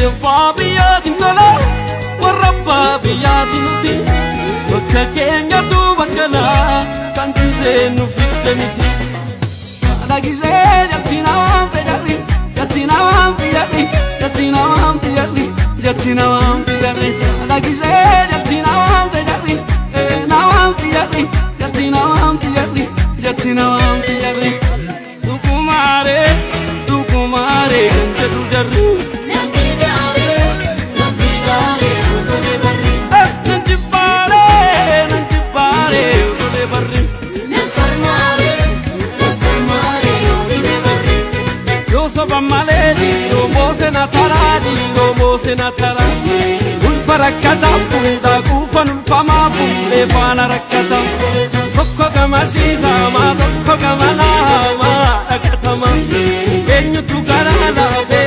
Biyya abbaa biyyaatiin tola, warra abbaa biyyaatiin nuti. Bakka keenyatu bakka laa, kan gisee nu fidde miti. Haadha gisee jatti namaan fayyadhi, jatti namaan fayyadhi, jatti namaan fayyadhi, jatti namaan fayyadhi. Haadha gisee jatti namaan fayyadhi, namaan fayyadhi, jatti namaan fayyadhi, jatti namaan fayyadhi. Dhugumaaree, dhugumaaree kan jedhu jarri. Namni gaaree utulee barri. Nan jibbaaree, nan jibbaaree utulee barri. Nan sarmaaree, nan sarmaaree utulee barri. Yoo soba malee dhiiroo moosena taraa, dhiiroo moosena taraa. Ulfa rakkataa fuudhaa quufan ulfamaa fuudhee faana rakkata. Tokko gama siisamaa, tokko gama laamaa dhaqatama. Eenyutu garaa laafee